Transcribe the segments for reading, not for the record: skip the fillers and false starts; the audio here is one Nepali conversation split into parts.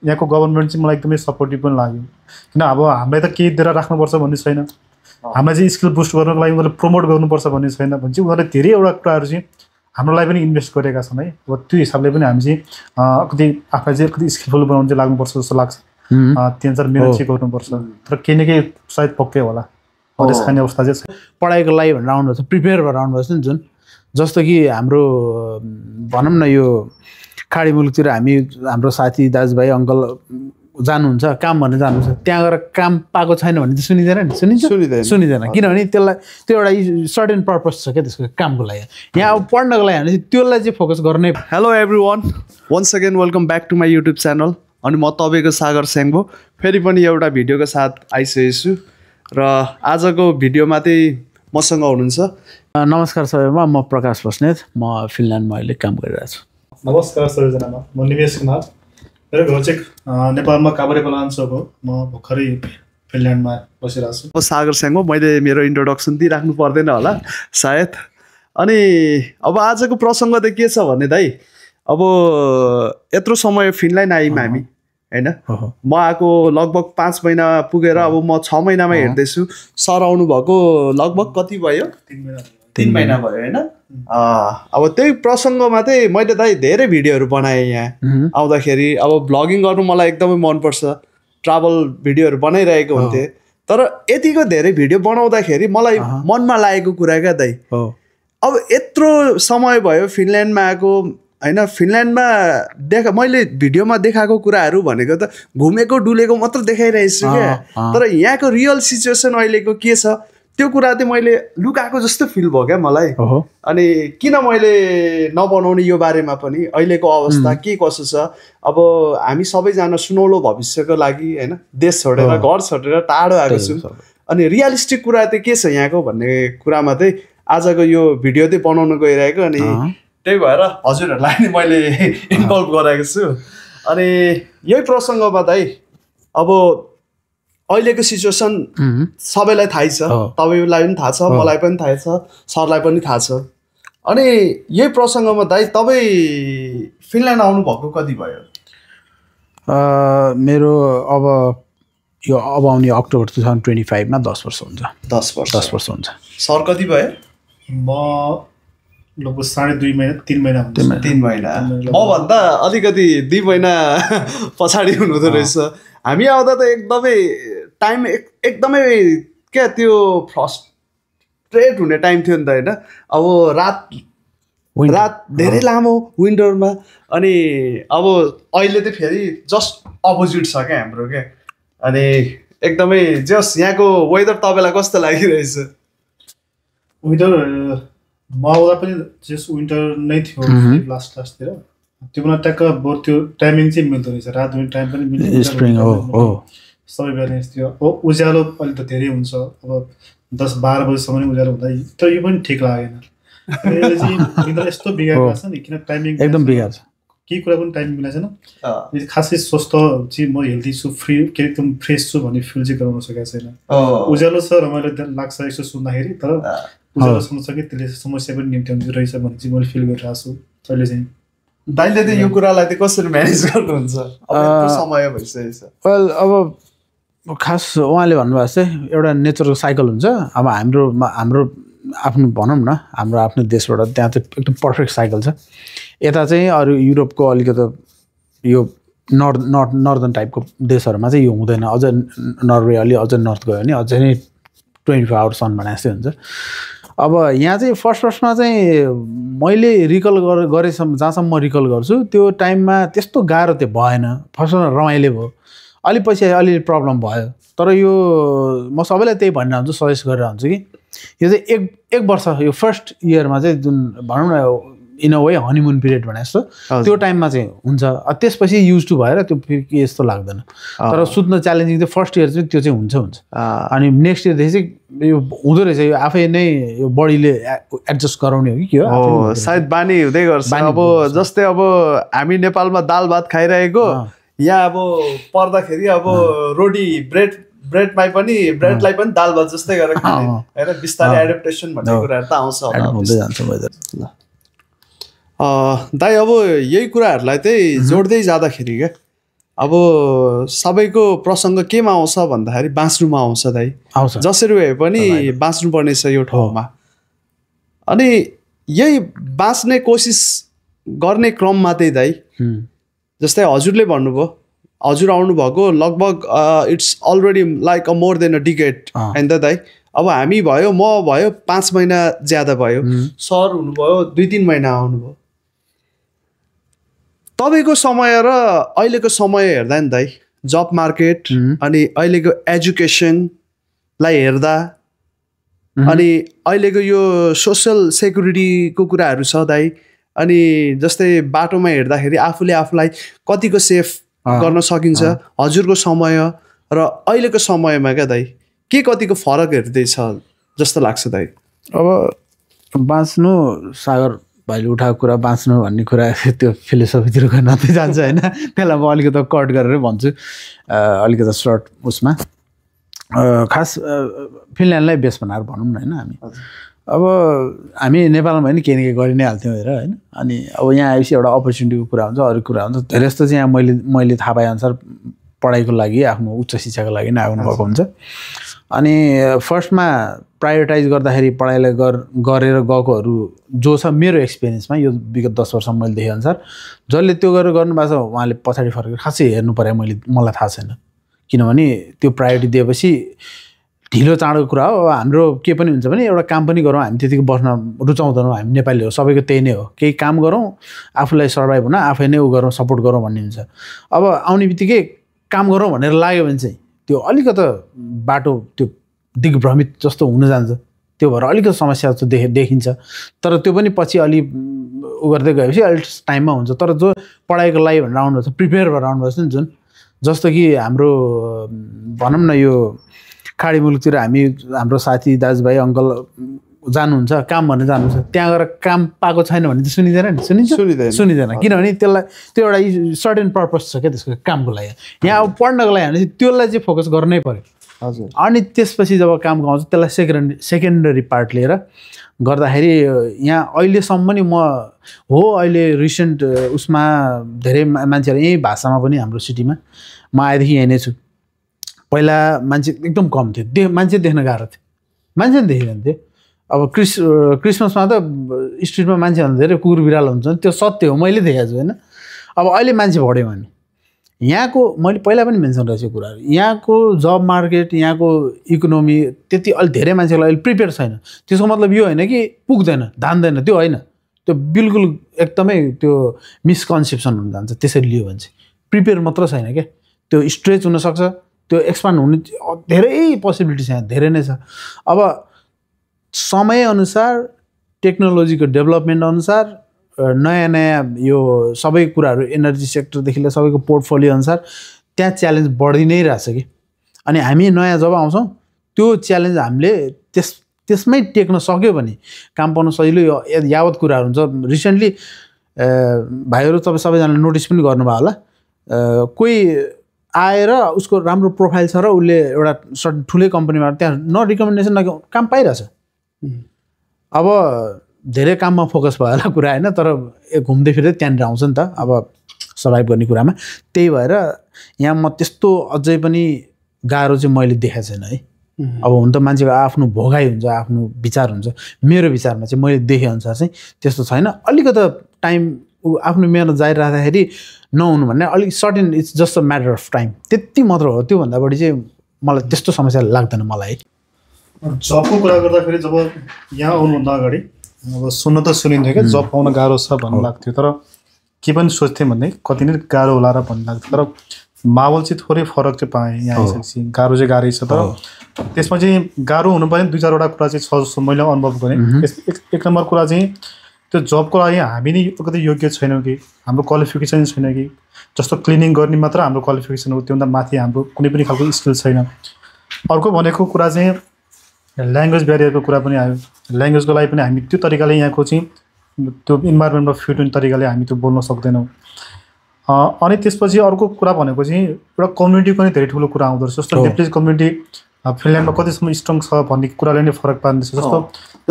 यहाँको गभर्नमेन्ट चाहिँ मलाई एकदमै सपोर्टिभ पनि लाग्यो किन अब हामीलाई त केही दिएर राख्नुपर्छ भन्ने छैन हामीलाई चाहिँ स्किल बुस्ट गर्नको लागि उनीहरूले प्रमोट गर्नुपर्छ भन्ने छैन भने चाहिँ उनीहरूले धेरैवटा कुराहरू चाहिँ हाम्रो लागि पनि इन्भेस्ट गरेका छन् है अब त्यो हिसाबले पनि हामी चाहिँ कति आफूलाई चाहिँ कति स्किलफुल बनाउनु चाहिँ लाग्नुपर्छ जस्तो लाग्छ त्यही अनुसार मिहिनेत चाहिँ गर्नुपर्छ तर केही न केही सायद पक्कै होला त्यसको अवस्था चाहिँ छ पढाइको लागि भनेर आउनुभएको छ प्रिपेयर भएर आउनुभएको छ नि जुन जस्तो कि हाम्रो भनौँ न यो खाडी मुलुकतिर हाम्रो साथी दाजुभाइ अङ्कल जानुहुन्छ काम भनेर जानुहुन्छ त्यहाँ गएर काम पाएको छैन भने चाहिँ सुनिँदैन नि सुनिँदैन किनभने त्यसलाई त्यो एउटा सर्टेन पर्पस छ क्या त्यसको कामको लागि यहाँ अब पढ्नको लागि भने त्यसलाई चाहिँ फोकस गर्ने hello everyone once again welcome back to my YouTube channel अनि म तपाईँको सागर सेङ्बो फेरि पनि एउटा भिडियोको साथ आइसकेको छु र आजको भिडियोमा चाहिँ मसँग हुनुहुन्छ नमस्कार सबैमा म प्रकाश बस्नेत म फिनल्यान्डमा अहिले काम गरिरहेको छु नमस्कार सबैजनामा म निमेश कुमार मेरो घर चाहिँ नेपालमा काभ्रे पलाञ्चोक हो म भर्खरै फिनल्यान्डमा बसिरहेको छु सागर सेङ्गो मैले मेरो इन्ट्रोडक्सन दिइराख्नु पर्दैन होला सायद अनि अब आजको प्रसङ्ग त के छ भने दाइ अब यत्रो समय फिनल्यान्ड आयौँ हामी होइन म आएको लगभग 5 महिना पुगेर अब म 6 महिनामा हेर्दैछु सर आउनु भएको लगभग कति भयो 3 महिना भयो होइन अब त्यही प्रसङ्गमा चाहिँ मैले दाइ धेरै भिडियोहरू बनाएँ यहाँ आउँदाखेरि अब भ्लगिङ गर्नु मलाई एकदमै मनपर्छ ट्राभल भिडियोहरू बनाइरहेको हुन्थेँ तर यतिको धेरै भिडियो बनाउँदाखेरि मलाई मनमा लागेको कुरा क्या दाइ अब यत्रो समय भयो फिनल्यान्डमा आएको होइन फिनल्यान्डमा मैले भिडियोमा देखाएको कुराहरू भनेको त घुमेको डुलेको मात्र देखाइरहेछु क्या तर यहाँको रियल सिचुएसन अहिलेको के छ त्यो कुरा चाहिँ मैले लुकाएको जस्तो फिल भयो क्या मलाई अनि किन मैले नबनाउने यो बारेमा पनि अहिलेको अवस्था के कसो छ अब हामी सबैजना सुनौलो भविष्यको लागि होइन देश छोडेर घर छोडेर टाढो आएको छौँ अनि रियलिस्टिक कुरा चाहिँ के छ यहाँको भन्ने कुरामा चाहिँ आजको यो भिडियो चाहिँ बनाउन गइरहेको अनि त्यही भएर हजुरहरूलाई नि मैले इन्भल्भ गराएको छु अनि यही प्रसङ्गमा दाइ अब अहिलेको सिचुएसन सबैलाई थाहै छ तपाईँलाई पनि थाहा छ मलाई पनि थाहा छ सरलाई पनि थाहा छ अनि यही प्रसङ्गमा दाइ तपाईँ फिनल्यान्ड आउनुभएको कति भयो मेरो अब यो अब आउने अक्टोबर 2025 मा 10 वर्ष हुन्छ 10 वर्ष हुन्छ सर कति भयो म लगभग 2.5 महिना 3 महिना 3 महिना मभन्दा अलिकति 2 महिना पछाडि हुनुहुँदो रहेछ हामी आउँदा त एकदमै टाइम एकदमै क्या त्यो फ्रस्ट्रेट हुने टाइम थियो नि त होइन अब रात धेरै लामो विन्टरमा अनि अब अहिले त फेरि जस्ट अपोजिट छ क्या हाम्रो क्या अनि एकदमै जस्ट यहाँको वेदर तपाईँलाई कस्तो लागिरहेछ वेदर म आउँदा पनि जस्ट विन्टर नै थियो लास्टतिर त्यो पनि ट्याक्क बरु त्यो टाइमिङ चाहिँ मिल्दो रहेछ रात दिन टाइम पनि मिल्छ स्प्रिङ हो सबै ब्यालेन्स थियो अब उज्यालो अहिले त धेरै हुन्छ अब 10-12 बजीसम्म उज्यालो हुँदा तर यो पनि ठिक लागेन यस्तो बिगारेको छ नि किन टाइमिङ एकदम बिगार्छ केही कुरा पनि टाइमिङ मिलाएको छैन खासै स्वस्थ चाहिँ म हेल्दी छु फ्री के एकदम फ्रेस छु भन्ने फिल चाहिँ गराउन सकेको छैन उज्यालो छ रमाइलो लाग्छ यसो सुन्दाखेरि तर उज्यालो सुन्न सके त्यसले समस्या पनि निम्त्याउँदो रहेछ भन्ने चाहिँ मैले फिल गरिरहेको छु अहिले चाहिँ दाइले चाहिँ यो कुरालाई चाहिँ कसरी म्यानेज गर्नुहुन्छ अब समय भइसकेको छ वेल अब खास उहाँले भन्नुभएको चाहिँ एउटा नेचरको साइकल हुन्छ अब हाम्रो आफ्नो भनौँ न हाम्रो आफ्नो देशबाट त्यहाँ चाहिँ एकदम पर्फेक्ट साइकल छ यता चाहिँ अरू युरोपको अलिकति यो नर्दर्न टाइपको देशहरूमा चाहिँ यो हुँदैन अझ नर्वे अझ नर्थ गयो भने अझै नै 24 आवर सन भने जस्तै हुन्छ अब यहाँ चाहिँ फर्स्टमा चाहिँ मैले रिकल गरेसम्म जहाँसम्म म रिकल गर्छु त्यो टाइममा त्यस्तो गाह्रो त्यो भएन फर्स्टमा रमाइलो भयो अलि पछि अलिअलि प्रब्लम भयो तर यो म सबैलाई त्यही भनेर हुन्छु सजेस्ट गरेर हुन्छु कि यो चाहिँ एक वर्ष यो फर्स्ट इयरमा चाहिँ जुन भनौँ न in a way honeymoon period भने जस्तो त्यो टाइममा चाहिँ हुन्छ त्यसपछि युज टु भएर त्यो फेरि के यस्तो लाग्दैन तर सुत्न च्यालेन्जिङ चाहिँ फर्स्ट इयर चाहिँ त्यो चाहिँ हुन्छ अनि नेक्स्ट इयरदेखि चाहिँ यो हुँदो रहेछ यो आफै नै यो बडीले एडजस्ट गराउने हो कि के हो सायद बानी हुँदै गर्छ अब जस्तै अब हामी नेपालमा दाल भात खाइरहेको यहाँ अब पर्दाखेरि अब रोटी ब्रेडलाई पनि दाल भात जस्तै गरेर खाने होइन बिस्तारै एडप्टेसन भन्ने कुराहरू त आउँछ दाइ अब यही कुराहरूलाई चाहिँ जोड्दै जाँदाखेरि क्या अब सबैको प्रसङ्ग केमा आउँछ भन्दाखेरि बाँच्नुमा आउँछ दाइ आउँछ जसरी भए पनि बाँच्नुपर्ने छ यो ठाउँमा अनि यही बाँच्ने कोसिस गर्ने क्रममा चाहिँ दाइ जस्तै हजुरले भन्नुभयो हजुर आउनुभएको लगभग it's already like a more than a decade होइन त दाइ अब हामी भयो म भयो 5 महिना ज्यादा भयो सर हुनुभयो 2-3 महिना आउनुभयो तपाईँको समय र अहिलेको समय हेर्दा नि दाइ जब मार्केट अनि अहिलेको एजुकेसनलाई हेर्दा अनि अहिलेको यो सोसल सेक्युरिटीको कुराहरू छ दाइ अनि जस्तै बाटोमा हेर्दाखेरि आफूले आफूलाई कतिको सेफ गर्न सकिन्छ हजुरको समय र अहिलेको समयमा क्या दाइ के कतिको फरक हेर्दैछ जस्तो लाग्छ दाइ अब बाँच्नु सागर भाइले उठाएको कुरा बाँच्नु भन्ने कुरा त्यो फिलोसफीतिर नदै जान्छ होइन त्यसलाई म अलिकति कट गरेरै भन्छु अलिकति सर्ट उसमा खास फिनल्यान्डलाई बेस बनाएर भनौँ न होइन हामी अब हामी नेपालमा पनि केही न केही गरि नै हाल्थ्यौँ हेर होइन अनि अब यहाँ आएपछि एउटा अपर्च्युनिटीको कुरा हुन्छ अरू कुरा हुन्छ धेरै जस्तो चाहिँ यहाँ मैले थाहा पाएअनुसार पढाइको लागि आफ्नो उच्च शिक्षाको लागि नै आउनुभएको हुन्छ अनि फर्स्टमा प्रायोरिटाइज गर्दाखेरि पढाइलाई गरेर गएकोहरू जो छ मेरो एक्सपिरियन्समा यो विगत 10 वर्षमा मैले देखेअनुसार जसले त्यो गरेर गर्नुभएको छ उहाँले पछाडि फर्केर खासै हेर्नु पर्यो मलाई थाहा छैन किनभने त्यो प्रायोरिटी दिएपछि ढिलो चाँडोको कुरा हो हाम्रो के पनि हुन्छ भने एउटा काम पनि गरौँ हामी त्यतिकै बस्न रुचाउँदैनौँ हामी नेपाली हो सबैको त्यही नै हो केही काम गरौँ आफूलाई सर्भाइभ हुन आफै नै उ गरौँ सपोर्ट गरौँ भन्ने हुन्छ अब आउने बित्तिकै काम गरौँ भनेर लाग्यो भने चाहिँ त्यो अलिकति बाटो त्यो दिग्भ्रमित जस्तो हुन जान्छ त्यो भएर अलिकति समस्या जस्तो देखिन्छ तर त्यो पनि पछि अलि उ गर्दै गएपछि अलिक टाइममा हुन्छ तर जो पढाइको लागि भनेर आउनुपर्छ प्रिपेयर भएर आउनुपर्छ नि जुन जस्तो कि हाम्रो भनौँ न यो खाडी मुलुकतिर हाम्रो साथी दाजुभाइ अङ्कल जानुहुन्छ काम भनेर जानुहुन्छ त्यहाँ गएर काम पाएको छैन भने चाहिँ सुनिँदैन नि सुनिँदैन किनभने त्यसलाई त्यो एउटा सर्टेन पर्पस छ क्या त्यसको कामको लागि यहाँ अब पढ्नको लागि भने त्यसलाई चाहिँ फोकस गर्नै पर्यो हजुर अनि त्यसपछि जब काम गाउँछ त्यसलाई सेकेन्डरी पार्ट लिएर गर्दाखेरि यहाँ अहिलेसम्म पनि अहिले रिसेन्ट उसमा धेरै मान्छेहरू यही भाषामा पनि हाम्रो सिटीमा म आएदेखि यहीँ नै छु पहिला मान्छे एकदम कम थियो मान्छे देख्न गाह्रो थियो मान्छे पनि देखिँदैन थियो अब क्रिसमसमा त स्ट्रिटमा मान्छेभन्दा धेरै कुकुर बिरालो हुन्छ त्यो सत्य हो मैले देखाएको छु होइन अब अहिले मान्छे बढ्यो भने यहाँको मैले पहिला पनि मेन्सन गरेको छु कुराहरू यहाँको जब मार्केट यहाँको इकोनोमी त्यति अलि धेरै मान्छेलाई अहिले प्रिपेयर छैन त्यसको मतलब यो होइन कि पुग्दैन धान्दैन त्यो होइन त्यो बिल्कुल एकदमै त्यो मिसकन्सेप्सन हुन जान्छ त्यसरी लियो भने चाहिँ प्रिपेयर मात्र छैन क्या त्यो स्ट्रेच हुनसक्छ त्यो एक्सपान्ड हुने धेरै पोसिबिलिटी छ यहाँ धेरै नै छ अब समयअनुसार टेक्नोलोजीको डेभलपमेन्ट अनुसार नयाँ यो सबै कुराहरू एनर्जी सेक्टरदेखि लिएर सबैको पोर्टफोलियो अनुसार त्यहाँ च्यालेन्ज बढी नै रहेछ कि अनि हामी नयाँ जब आउँछौँ त्यो च्यालेन्ज हामीले त्यसमै टेक्न सक्यो भने काम पाउन सजिलो यावत कुराहरू हुन्छ रिसेन्टली भाइहरू तपाईँ सबैजनाले नोटिस पनि गर्नुभयो होला कोही आएर उसको राम्रो प्रोफाइल छ र उसले एउटा ठुलै कम्पनीमा त्यहाँ न रिकमेन्डेसन न काम पाइरहेछ अब धेरै काममा फोकस भयो होला कुरा होइन तर घुम्दै फिर्दै त्यहाँनिर आउँछ नि त अब सर्भाइभ गर्ने कुरामा त्यही भएर यहाँ म त्यस्तो अझै पनि गाह्रो चाहिँ मैले देखाएको छैन है अब हुन त मान्छेको आफ्नो भोगाइ हुन्छ आफ्नो विचार हुन्छ मेरो विचारमा चाहिँ मैले देखेअनुसार चाहिँ त्यस्तो छैन अलिकति टाइम आफ्नो मेहनत जारी राख्दाखेरि नहुनु भन्ने अलिक certain it's just a matter of time त्यति मात्र हो त्योभन्दा बढी चाहिँ मलाई त्यस्तो समस्या लाग्दैन मलाई जबको कुरा गर्दाखेरि जब यहाँ आउनुभन्दा अगाडि अब सुन्न त सुनिन्थ्यो क्या जब पाउन गाह्रो छ भन्नु लाग्थ्यो तर के पनि सोच्थेँ भन्ने कति नै गाह्रो होला र भन्नु लाग्थ्यो तर माहौल चाहिँ थोरै फरक चाहिँ पाएँ यहाँ आइसकेपछि गाह्रो चाहिँ गाह्रै छ तर त्यसमा चाहिँ गाह्रो हुनु पर्ने 2-4वटा कुरा चाहिँ छ जस्तो मैले अनुभव गरेँ एक नम्बर कुरा चाहिँ त्यो जबको लागि हामी नै कति योग्य छैनौँ कि हाम्रो क्वालिफिकेसन छैन कि जस्तो क्लिनिङ गर्ने मात्र हाम्रो क्वालिफिकेसन हो त्योभन्दा माथि हाम्रो कुनै पनि खालको स्किल छैन अर्को भनेको कुरा चाहिँ ल्याङ्ग्वेज ब्यारियरको कुरा पनि आयो ल्याङ्ग्वेजको लागि पनि हामी त्यो तरिकाले यहाँको चाहिँ त्यो इन्भाइरोमेन्टमा फिट हुने तरिकाले हामी त्यो बोल्न सक्दैनौँ अनि त्यसपछि अर्को कुरा भनेको चाहिँ एउटा कम्युनिटीको नै धेरै ठुलो कुरा आउँदो रहेछ जस्तो नेप्लिज कम्युनिटी फिनल्यान्डमा कतिसम्म स्ट्रङ छ भन्ने कुराले नै फरक पार्दैछ जस्तो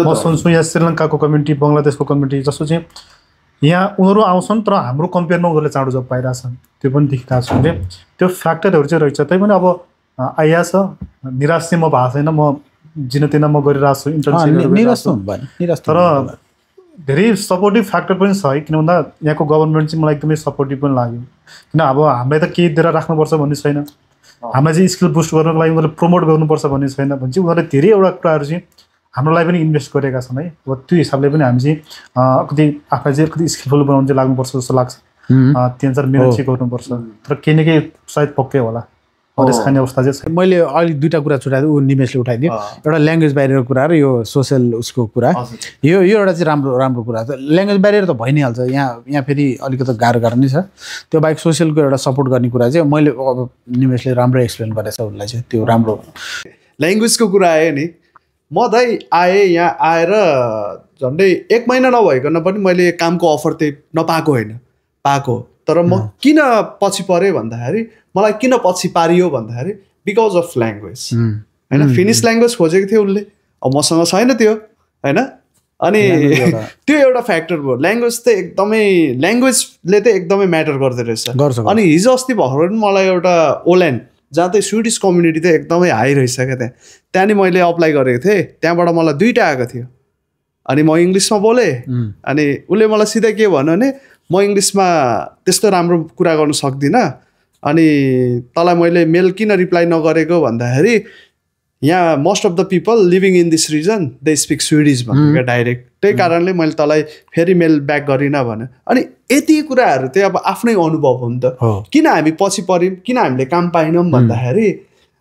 म सुन्छु यहाँ श्रीलङ्काको कम्युनिटी बङ्गलादेशको कम्युनिटी जस्तो चाहिँ यहाँ उनीहरू आउँछन् तर हाम्रो कम्पेयरमा उनीहरूले चाँडो जब पाइरहेछन् त्यो पनि देखिरहेको छु मैले। त्यो फ्याक्टरहरू चाहिँ रहेछ। तैपनि अब आइया छ, निराश चाहिँ म भएको छैन। म जिनतिन म गरिरहेको छु, इन्टर्नसिप। तर धेरै सपोर्टिभ फ्याक्टर पनि छ है, किन भन्दा यहाँको गभर्मेन्ट चाहिँ मलाई एकदमै सपोर्टिभ पनि लाग्यो। किन अब हामीलाई त केही दिएर राख्नुपर्छ भन्ने छैन, हामीलाई चाहिँ स्किल बुस्ट गर्नको लागि उनीहरूले प्रमोट गर्नुपर्छ भन्ने छैन भने चाहिँ उनीहरूले धेरैवटा कुराहरू चाहिँ हाम्रो लागि पनि इन्भेस्ट गरेका छन् है। अब त्यो हिसाबले पनि हामी चाहिँ कति आफूलाई चाहिँ कति स्किलफुल बनाउनु चाहिँ लाग्नुपर्छ जस्तो लाग्छ। त्यो अनुसार मिहिनेत चाहिँ गर्नुपर्छ। तर केही न केही सायद पक्कै होला, त्यसखाने अवस्था चाहिँ छैन। मैले अलिक दुईवटा कुरा छुट्याएको ऊ निमेशले उठाइदियो, एउटा ल्याङ्ग्वेज ब्यारियरको कुरा र यो सोसियल उसको कुरा। यो एउटा चाहिँ राम्रो कुरा छ। ल्याङ्ग्वेज ब्यारियर त भइ नै हाल्छ, यहाँ फेरि अलिकति गाह्रो नै छ। त्यो बाहेक सोसियलको एउटा सपोर्ट गर्ने कुरा चाहिँ मैले अब निमेशले राम्रो एक्सप्लेन गरेछ उसलाई चाहिँ, त्यो राम्रो। ल्याङ्ग्वेजको कुरा आयो नि, म दाइ आएँ यहाँ आएर झन्डै 1 महिना नभइकन पनि मैले कामको अफर चाहिँ नपाएको होइन, पाएको। तर म किन पछि परेँ भन्दाखेरि, मलाई किन पछि पारियो भन्दाखेरि बिकज अफ ल्याङ्ग्वेज होइन। फिनिस ल्याङ्ग्वेज खोजेको थियो उसले, अब मसँग छैन त्यो होइन। अनि त्यो एउटा फ्याक्टर भयो। ल्याङ्ग्वेज चाहिँ एकदमै, ल्याङ्ग्वेजले चाहिँ एकदमै म्याटर गर्दो रहेछ। अनि हिजो अस्ति भर्खर पनि मलाई एउटा ओल्यान्ड, जहाँ चाहिँ स्विडिस कम्युनिटी चाहिँ एकदमै हाई रहेछ क्या, त्यहाँ नि मैले अप्लाई गरेको थिएँ। त्यहाँबाट मलाई 2टा आएको थियो। अनि म इङ्ग्लिसमा बोलेँ, अनि उसले मलाई सिधै के भन्यो भने म इङ्ग्लिसमा त्यस्तो राम्रो कुरा गर्नु सक्दिनँ, अनि तँलाई मैले मेल किन रिप्लाई नगरेको भन्दाखेरि यहाँ most of the people living in this region they speak Swedish भन्यो क्या डाइरेक्ट। त्यही कारणले मैले तँलाई फेरि मेल ब्याक गरिनँ भन्यो। अनि यति कुराहरू चाहिँ अब आफ्नै अनुभव हो नि त। किन हामी पछि पऱ्यौँ, किन हामीले काम पाएनौँ भन्दाखेरि,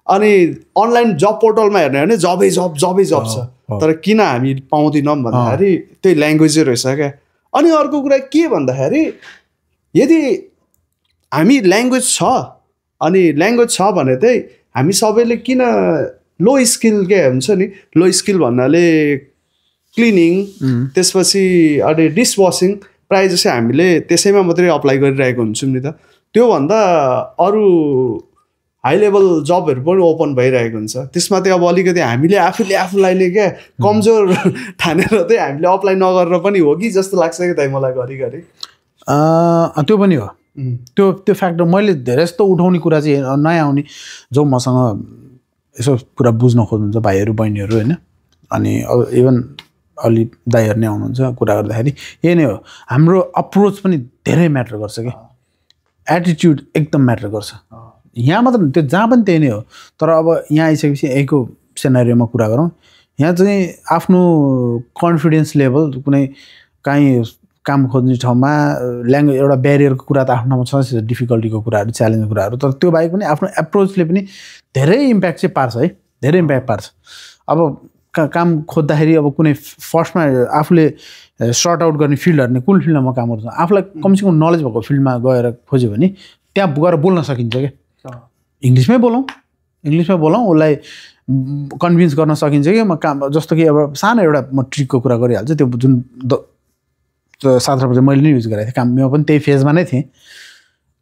अनि अनलाइन जब पोर्टलमा हेर्ने हो भने जबै जब छ, तर किन हामी पाउँदैनौँ भन्दाखेरि त्यही ल्याङ्ग्वेजै रहेछ क्या। अनि अर्को कुरा के भन्दाखेरि, यदि हामी ल्याङ्ग्वेज छ, अनि ल्याङ्ग्वेज छ भने चाहिँ हामी सबैले किन लो स्किल के हुन्छ नि, लो स्किल भन्नाले क्लिनिङ, त्यसपछि अनि डिसवासिङ, प्रायः जस्तै हामीले त्यसैमा मात्रै अप्लाई गरिरहेको हुन्छौँ नि त। त्योभन्दा अरू हाई लेभल जबहरू पनि ओपन भइरहेको हुन्छ। त्यसमा चाहिँ अब अलिकति हामीले आफूलाई नै क्या कमजोर ठानेर चाहिँ हामीले अप्लाई नगरेर पनि हो कि जस्तो लाग्छ कि दाइ मलाई घरिघरि। त्यो पनि हो, त्यो फ्याक्टर मैले धेरै जस्तो उठाउने कुरा चाहिँ नयाँ आउने जो मसँग यसो कुरा बुझ्न खोज्नुहुन्छ भाइहरू बहिनीहरू होइन, अनि इभन अलि दाइहरू नै आउनुहुन्छ कुरा गर्दाखेरि, यही नै हो। हाम्रो अप्रोच पनि धेरै म्याटर गर्छ कि, एटिट्युड एकदम म्याटर गर्छ। यहाँ मात्र त्यो जहाँ पनि त्यही नै हो। तर अब यहाँ आइसकेपछि यहीको सिनारियोमा कुरा गरौँ, यहाँ चाहिँ आफ्नो कन्फिडेन्स लेभल कुनै काहीँ काम खोज्ने ठाउँमा ल्याङ्ग्वेज एउटा ब्यारियरको कुरा त आफ्नोमा छ, डिफिकल्टीको कुराहरू, च्यालेन्जको कुराहरू। तर त्यो बाहेक पनि आफ्नो एप्रोचले पनि धेरै इम्प्याक्ट चाहिँ पार्छ है, धेरै इम्प्याक्ट पार्छ। अब काम खोज्दाखेरि अब कुनै फर्स्टमा आफूले सर्ट आउट गर्ने फिल्डहरू नै कुन फिल्डमा म काम गर्छु, आफूलाई कमसेकम नलेज भएको फिल्डमा गएर खोज्यो भने त्यहाँ गएर बोल्न सकिन्छ क्या। इङ्ग्लिसमै बोलौँ उसलाई कन्भिन्स गर्न सकिन्छ कि म काम, जस्तो कि अब सानो एउटा म ट्रिकको कुरा गरिहाल्छु। त्यो जुन 7 वर्ष मैले नै युज गरेको थिएँ, काममा पनि त्यही फेजमा नै थिएँ।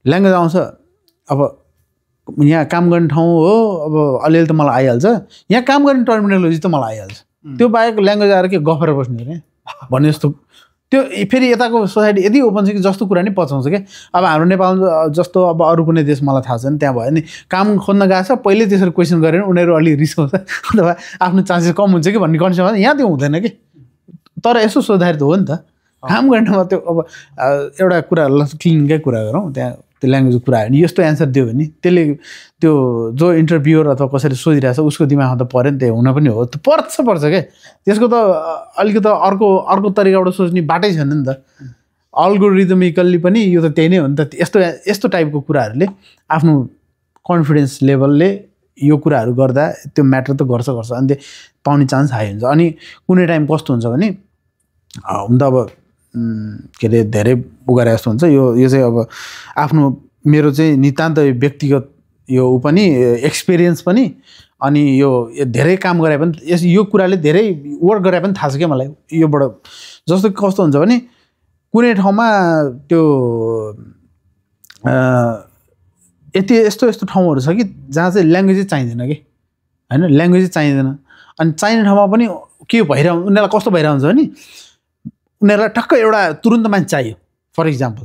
ल्याङ्ग्वेज आउँछ, अब यहाँ काम गर्ने ठाउँ हो, अब अलिअलि त मलाई आइहाल्छ, यहाँ काम गर्ने टर्मिनोलोजी त मलाई आइहाल्छ। त्यो बाहेक ल्याङ्ग्वेज आएर के गफेर बस्ने अरे भन्ने जस्तो। त्यो फेरि यताको सोसाइटी यति ओपन छ कि जस्तो कुरा नि पचाउँछ क्या। अब हाम्रो नेपाल जस्तो अब अरू कुनै देश मलाई थाहा छैन, त्यहाँ भयो नि काम खोज्न गएको छ, पहिले त्यसरी क्वेसन गरेर उनीहरू अलिक रिसाउँछ अथवा आफ्नो चान्सेस कम हुन्छ कि भन्ने कन्डिसनमा यहाँ त्यो हुँदैन कि। तर यसो सोद्धाखेरि त हो नि त, काम गर्नेमा त्यो अब एउटा कुरा क्लिनिङकै कुरा गरौँ, त्यहाँ त्यो ल्याङ्ग्वेजको कुरा आयो भने यस्तो एन्सर दियो भने त्यसले त्यो जो इन्टरभ्युअर अथवा कसैले सोधिरहेछ उसको दिमागमा त पऱ्यो नि, त्यो हुन पनि हो, त्यो पर्छ क्या। त्यसको त अलिकति अर्को तरिकाबाट सोच्ने बाटै छैन नि त। अल्गोरिदमिकल्ली पनि यो त त्यही नै हो नि त। यस्तो टाइपको कुराहरूले आफ्नो कन्फिडेन्स लेभलले यो कुराहरू गर्दा त्यो म्याटर त गर्छ, अनि त्यो पाउने चान्स हाई हुन्छ। अनि कुनै टाइम कस्तो हुन्छ भने हुन त अब के अरे धेरै उगारे जस्तो हुन्छ। यो चाहिँ अब आफ्नो मेरो चाहिँ नितान्त व्यक्तिगत यो पनि एक्सपिरियन्स पनि, अनि यो धेरै काम गरे पनि यो कुराले धेरै वर्क गरे पनि थाहा छ क्या मलाई योबाट। जस्तो कस्तो हुन्छ भने कुनै ठाउँमा त्यो यस्तो ठाउँहरू छ कि जहाँ चाहिँ ल्याङ्ग्वेजै चाहिँदैन कि, होइन ल्याङ्ग्वेजै चाहिँदैन। अनि चाहिने ठाउँमा पनि के भइरहन्छ, उनीहरूलाई कस्तो भइरहन्छ भने उनीहरूलाई टक्क एउटा तुरुन्त मान्छे चाहियो फर इक्जाम्पल।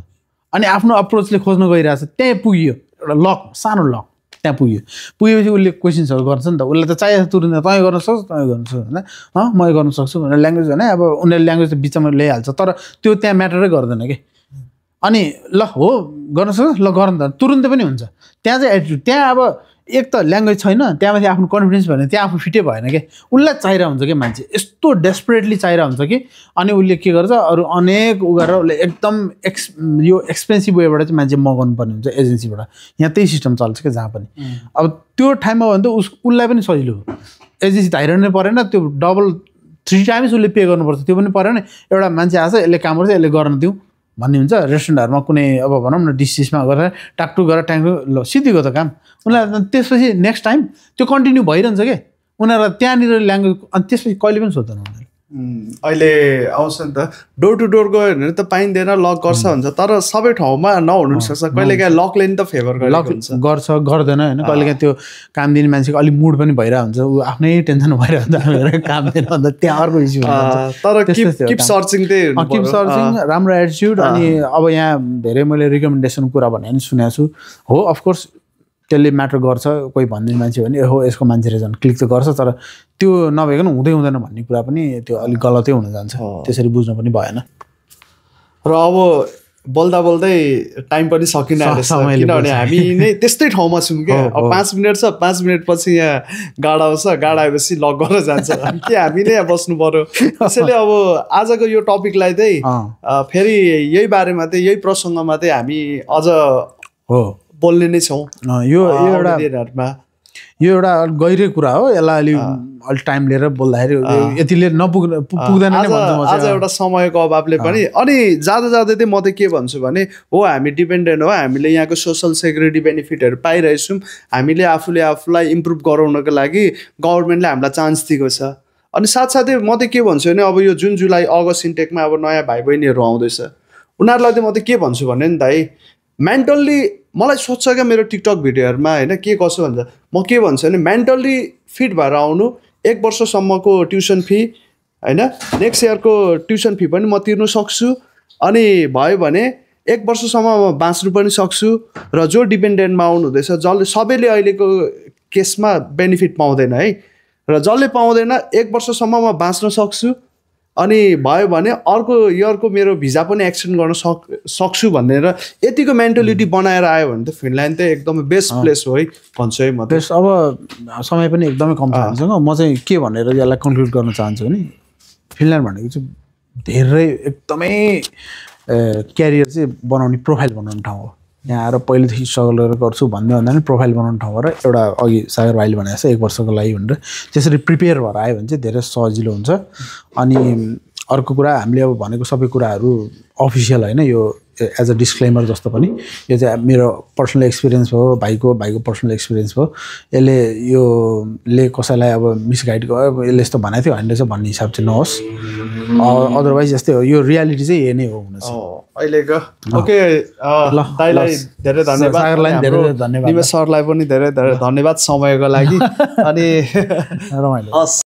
अनि आफ्नो अप्रोचले खोज्न गइरहेछ त्यहीँ पुग्यो एउटा लक सानो लक त्यहाँ पुगेपछि उसले क्वेसन्सहरू गर्छ नि त उसलाई त चाहिएको तुरुन्त तँ गर्न सक्छु तँ गर्न सक्छु होइन म गर्न सक्छु भनेर ल्याङ्ग्वेज भने अब उनीहरूले ल्याङ्ग्वेज त बिचमा ल्याइहाल्छ तर त्यो त्यहाँ म्याटरै गर्दैन कि अनि ल हो गर्न सक्छ ल गर त तुरुन्तै पनि हुन्छ त्यहाँ चाहिँ एटिट्युड त्यहाँ अब एक त ल्याङ्ग्वेज छैन त्यहाँमाथि आफ्नो कन्फिडेन्स भने त्यहाँ आफू फिटै भएन कि उसलाई चाहिरहेको हुन्छ कि मान्छे यस्तो डेस्परेटली चाहिरहेको हुन्छ कि अनि उसले के गर्छ अरू अनेक उ गरेर उसले एकदम यो एक्सपेन्सिभ वेबाट चाहिँ मान्छे मगाउनु पर्ने हुन्छ एजेन्सीबाट यहाँ त्यही सिस्टम चल्छ क्या जहाँ पनि अब त्यो टाइममा हो भने त उसलाई पनि सजिलो हो एजेन्सी त हाइरहनु परेन त्यो डबल 3 टाइम्स उसले पे गर्नुपर्छ त्यो पनि परेन एउटा मान्छे आएछ यसले काम गर्छ यसले गर्न दिउँ भन्ने हुन्छ रेस्टुरेन्टहरूमा कुनै अब भनौँ न डिसमा गरेर टाकटुक गरेर ट्याङ्क ल सिद्धिको त काम उनीहरूलाई त्यसपछि नेक्स्ट टाइम त्यो कन्टिन्यू भइरहन्छ क्या उनीहरूलाई त्यहाँनिर ल्याङ्ग्वेज अनि त्यसपछि कहिले पनि सोध्दैन उनीहरूले अहिले आउँछ नि त डोर टु डोर गयो भने त पाइँदैन लक गर्छ भन्छ तर सबै ठाउँमा नहुनु सक्छ कहिलेकाहीँ लकले नि त फेभर गर्छ गर्दैन होइन कहिलेकाहीँ त्यो काम दिने मान्छेको अलिक मुड पनि भइरहेको हुन्छ ऊ आफ्नै टेन्सन भइरहेको हुन्छ काम दिएर भन्दा त्यहाँ अर्को इस्यु तर किप सर्चिङ राम्रो एटिट्युड अनि अब यहाँ धेरै मैले रिकमेन्डेसन कुरा भने पनि सुनेको छु हो अफकोर्स त्यसले म्याटर गर्छ कोही भनिदिने मान्छे भने हो यसको मान्छे रहेछ क्लिक त गर्छ तर त्यो नभइकन हुँदैन भन्ने कुरा पनि त्यो अलिक गलतै हुन जान्छ त्यसरी बुझ्नु पनि भएन र अब बोल्दा बोल्दै टाइम पनि सकिन किनभने हामी नै त्यस्तै ठाउँमा छौँ क्या अब 5 मिनट छ 5 मिनट पछि यहाँ गाडा आउँछ गाडा आएपछि लक गरेर जान्छ के हामी नै यहाँ बस्नु पर्यो त्यसैले अब आजको यो टपिकलाई चाहिँ फेरि यही बारेमा चाहिँ यही प्रसङ्गमा चाहिँ हामी अझ हो बोल्ने नै छौँ यो एउटा गहिरै कुरा हो यसलाई अलि टाइम लिएर बोल्दाखेरि यतिले पुग्दैन नै भन्छु म आज एउटा समयको अभावले पनि अनि जाँदा जाँदै चाहिँ म चाहिँ के भन्छु भने हो हामी डिपेन्डेन्ट हो हामीले यहाँको सोसल सेक्युरिटी बेनिफिटहरू पाइरहेछौँ हामीले आफूलाई इम्प्रुभ गराउनको लागि गभर्मेन्टले हामीलाई चान्स दिएको छ अनि साथसाथै म चाहिँ के भन्छु भने अब यो जुन जुलाई अगस्त इन्टेकमा अब नयाँ भाइ बहिनीहरू आउँदैछ उनीहरूलाई चाहिँ म चाहिँ के भन्छु भने नि दाइ मेन्टल्ली मलाई सोध्छ क्या मेरो टिकटक भिडियोहरूमा होइन के कसो भन्छ म के भन्छु भने मेन्टल्ली फिट भएर आउनु 1 वर्षसम्मको ट्युसन फी होइन नेक्स्ट इयरको ट्युसन फी पनि म तिर्नु सक्छु अनि भयो भने 1 वर्षसम्म म बाँच्नु पनि सक्छु र जो डिपेन्डेन्टमा आउनु हुँदैछ जसले सबैले अहिलेको केसमा बेनिफिट पाउँदैन है र जसले पाउँदैन 1 वर्षसम्म म बाँच्न सक्छु अनि भयो भने अर्को इयरको मेरो भिजा पनि एक्सटेन्ड गर्न सक्छु भनेर यतिको मेन्टालिटी बनाएर आयो भने त फिनल्यान्ड चाहिँ एकदमै बेस्ट प्लेस हो है भन्छु है म बेस्ट अब समय पनि एकदमै कम छ हामीसँग म चाहिँ के भनेर यसलाई कन्क्लुड गर्न चाहन्छु भने फिनल्यान्ड भनेको चाहिँ धेरै एकदमै क्यारियर चाहिँ बनाउने प्रोफाइल बनाउने ठाउँ हो यहाँ आएर पहिलेदेखि स्ट्रगल गरेर गर्छु भन्दा पनि प्रोफाइल बनाउने ठाउँ भएर एउटा अघि सागर भाइले भनेको छ 1 वर्षको लागि भनेर त्यसरी प्रिपेयर भएर आयो भने चाहिँ धेरै सजिलो हुन्छ अनि अर्को कुरा हामीले अब भनेको सबै कुराहरू अफिसियल होइन यो एज अ डिस्क्लेमर जस्तो पनि यो चाहिँ मेरो पर्सनल एक्सपिरियन्स भयो भाइको पर्सनल एक्सपिरियन्स भयो यसले योले कसैलाई अब मिसगाइड गर्यो यसले यस्तो भनेको थियो होइन रहेछ भन्ने हिसाब चाहिँ नहोस् अदरवाइज यस्तै हो यो रियालिटी चाहिँ यही नै हो हुन चाहिँ अहिलेको ओके ल दाइलाई धेरै धन्यवाद सागरलाई धेरै धन्यवाद निमेश सरलाई पनि धेरै धेरै धन्यवाद समयको लागि अनि रमाइलो